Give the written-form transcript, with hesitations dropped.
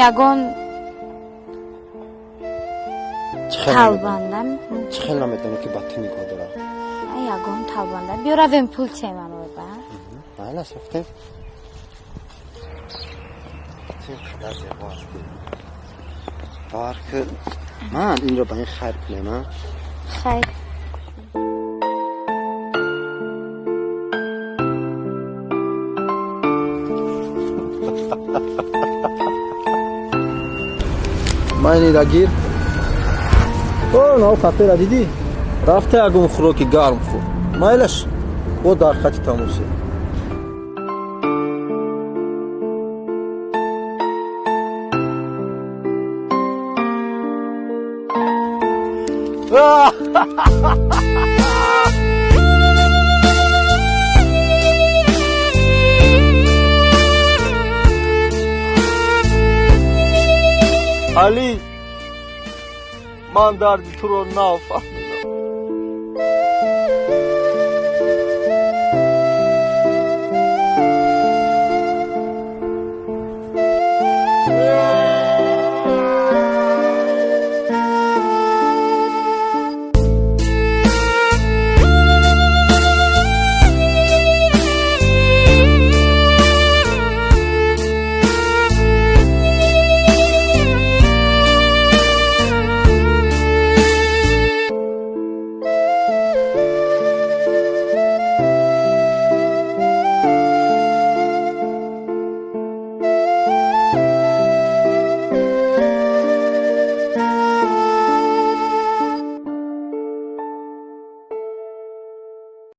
Ягон Чӣ хел? Талбандам. Чӣ хел намедонӣ, ки ба ту нигоҳ дорад? Ягон талбанда. Биё, равем, пул теман оба. Майлаш, рафтем. Ту ин қадар зебо ҳастӣ, бовар ки ман инро ба ин хайр кунем, а? Хайр. Ман инира гир. О, нав кафера дидӣ? Рафта ягон хӯроки гарм хӯр. Майлаш, бо дар хати тамосе. Алӣ, ман дарди туро нафаҳмидам.